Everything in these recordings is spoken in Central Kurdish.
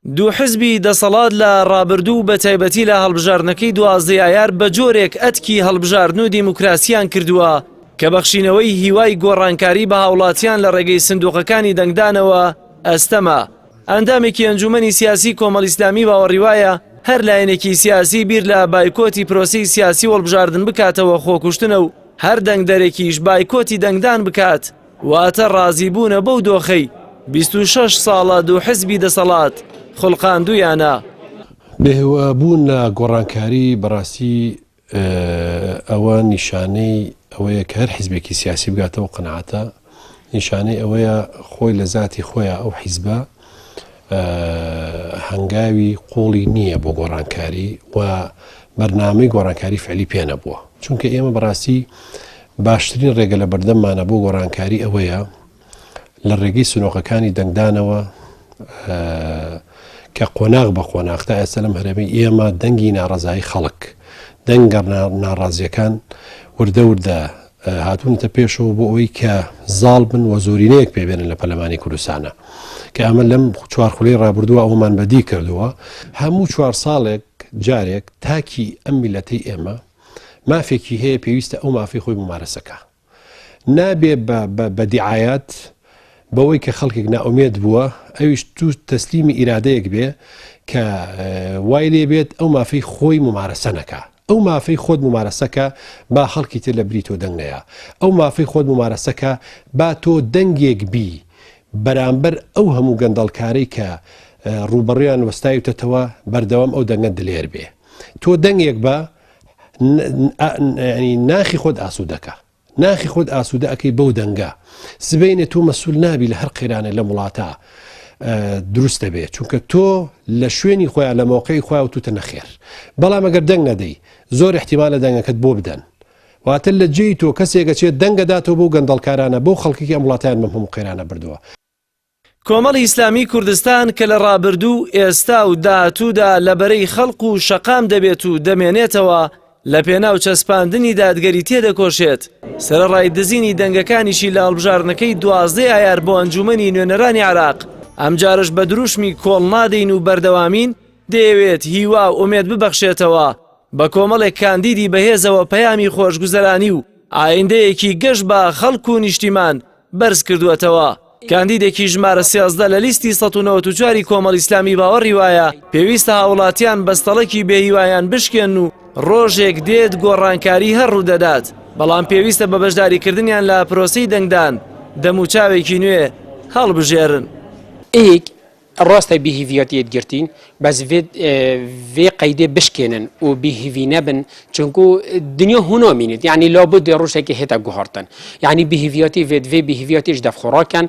دوو حزبی دەسەڵات لە ڕابردوو و بەتایبەتی لە هەڵبژاردنەکەی دوازدەی ئایار بە جۆرێک ئەتکی هەڵبژاردن و دیموکراسیان کردووە کە بەخشینەوەی هیوای گۆڕانکاری بە هاوڵاتیان لە ڕێگەی سندوقەکانی دەنگدانەوە ئەستەمە. ئەندامێکی ئەنجومەنی سیاسی کۆمەڵ ئیسلامی باوەڕی وایە هەر لایەنێکی سیاسی بیر لە بایکۆتی پرۆسەی سیاسی و هەڵبژاردن بکاتەوە خۆکوشتنە و هەر دەنگدەرێکیش بایکۆتی دەنگدان بکات واتە ڕازیبوونە بەو دۆخەی 26 ساڵە دوو حزبی دەسەڵات خوڵقاندوویانە. بێهوابوون لە گۆڕانکاری بەڕاستی ئەوە نیشانەی ئەوەیە کە هەر حیزبێکی سیاسی بگاتەوە قەناعەتە نیشانەی ئەوەیە خۆی لە زاتی خۆیان ئەو حیزبە هەنگاوی قوڵی نییە بۆ گۆڕانکاری و بەرنامەی گۆڕانکاری فعلی پێ نەبووە چونکە ئێمە بەڕاستی باشترین ڕێگە لە بەردەممانە بۆ گۆڕانکاری ئەوەیە لە ڕێگەی سنۆقەکانی دەنگدانەوە کە قۆناغ بە قۆناغ تا ئێستا لەم هەرێمەی ئێمە دەنگی ناڕەزایی خەڵک دەنگە ناڕازیەکان وردە وردە هاتوونەتە پێشەوە بۆ ئەوەی کە زاڵ بن و زۆرینەیەک پێبێنن لە پەرلەمانی کوردستانە کە ئەمە لەم چوار خولەی ڕابردووە ئەومان بەدی کردووە هەموو چوار ساڵێک جارێک تاکی ئەم میلەتەی ئێمە مافێکی هەیە پێویستە ئەو مافی خۆی ممارەسەکە نابێ بە بە دیعایات بەوەی کە خەڵکێک نائومێد بووە ئەویش تو تەسلیمی ئیرادەیەک بێ کە وای لێ بێت ئەو مافەی خۆی ممارەسە نەکا ئەو مافەی خۆت ممارەسەکە با خەڵکی تر لە بری تۆ دەنگ نەیا ئەو مافەی خۆت ممارەسەکە با تۆ دەنگێک بی بەرامبەر ئەو هەموو گەندەڵکارەی کە ڕووبەڕویان وەستاویتەتەوە بەردەوام ئەو دەنگە دلێر بێ تۆ دەنگێک بە ناخی خۆت ئاسوودەکە ناخی خۆت ئاسوودە ئەەکەی بەو دەنگە سبینێ تۆ مەسول نابی لە هەر قەیرانە لەم وڵاتە دروست دەبێت چونکە تۆ لە شوێنی خۆیان لە مۆقعی خۆیان توتە نەخێر بەڵام ئەگەر دەنگ نەدەی زۆر احتیمالە دەنگەکەت بۆ بدەن واتە لە جێی تۆ کەسێکە چێت دەنگەداتەوە بۆ گەندەڵکارانە بۆ خەڵکێکی ئەم وڵاتیان بەم هەموو قەیرانە بردووە. کۆمەڵی ئیسلامی کوردستان کە لە ڕابردوو، ئێستا و داهاتوودا لە بەرەی خەڵق و شەقام دەبێت و دەمێنێتەوە، لە پێناو چەسپاندنی دادگەری تێدەکۆشێت، سەرەڕای دزینی دەنگەکانیشی لە هەڵبژاردنەکەی دوازدەی ئایار بۆ ئەنجوومەنی نوێنەرانی عێراق، ئەمجارەش بە دروشمی کۆڵ نادەین و بەردەوامین، دەیەوێت هیوا و ئومێد ببەخشێتەوە بە کۆمەڵێک کاندیدی بەهێزەوە پەیامی خۆشگوزەرانی و ئایندەیەکی گەش بە خەڵک و نیشتیمان بەرز کردووەتەوە. کاندیدێکی ژمارە 13 لە لیستی 194 ی کۆمەڵ ئیسلامی باوەڕی وایە پێویستە هاوڵاتیان بەستەڵەکی بێهیوایان بشکێن و ڕۆژێک دێت گۆڕانکاری هەر ڕوودەدات، بەڵام پێویستە بە بەشداریکردنیان لە پرۆسەی دەنگدان دەموچاوێکی نوێ هەڵبژێرن. ئیک ڕاستە بی هیڤیاتیت گرتین بەس ڤێ قەیدێ بشکێنن و بی هیڤی نەبن چونکو دنیا هونا مینێت یعنی لابد ڕۆژێکی هێتە گوهارتن یعنی بی هیڤیاتی ڤێت ڤێ بی هیڤیاتیش دەفخۆراکەن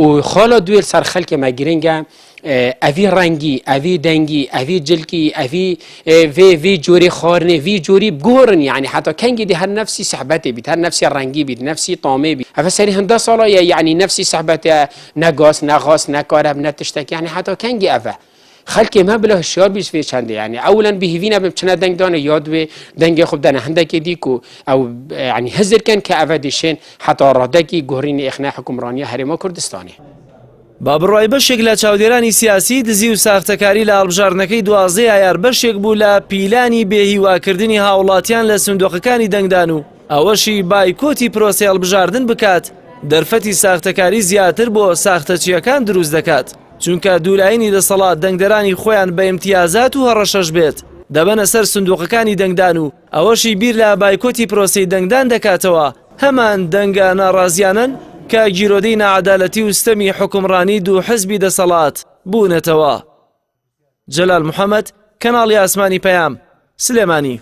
و خاڵا دوێل سەر خەلکێ مە گرنگە ئەڤی ڕەنگی ئەڤی دەنگی ئەڤی جلکی ئەڤی ڤێ ڤی جۆری خواردنێ ڤی جۆری بگۆڕن یعنی حتا کەنگی دی هەر نەفسی سەحبەتێ بیت هەر نەفسی ڕەنگی بیت نەفسی تامێ بیت ئەڤە سەری هەندە ساڵە یعنی نەفسی سەحبەتە نە گاز نە غاز نە کارەب نە تشتەک یعنی حتا کەنگی ئەڤە خەلکێ مە بلا هشیار بیش vê çendê yani ewlen bi hêvî nebin çine deng dane ya duê dengê xwe bidene hindekê dî ku ew yani hizir kin ke eve dişên heta radekî guherînê êxne hikûmraniya Herêma Kurdistanê. بە بڕوای بەشێک لە چاودێرانی سیاسی، دزی و ساختەکاری لە هەڵبژاردنەکەی دوازدەی ئایار بەشێک بوو لە پیلانی بێهیواکردنی هاوڵاتیان لە سندوقەکانی دەنگدان و ئەوەشی بایکۆتی پرۆسەی هەڵبژاردن بکات دەرفەتی ساختەکاری زیاتر بۆ ساختەچییەکان دروست دەکات چونکە دوولاینی دەسەڵات دەنگدەرانی خۆیان بە ئیمتیازات و هەڕەشەش بێت دەبەنە سەر سندوقەکانی دەنگدان و ئەوەشی بیر لە بایکۆتی پرۆسەی دەنگدان دەکاتەوە هەمان دەنگە ناڕازیانەن کە گیرۆدەی ناعەدالەتی و ستەمی حوکمڕانی دوو حزبی دەسەڵات بوونەتەوە. جەلال محەمەد، کەناڵی ئاسمانی پەیام، سلێمانی.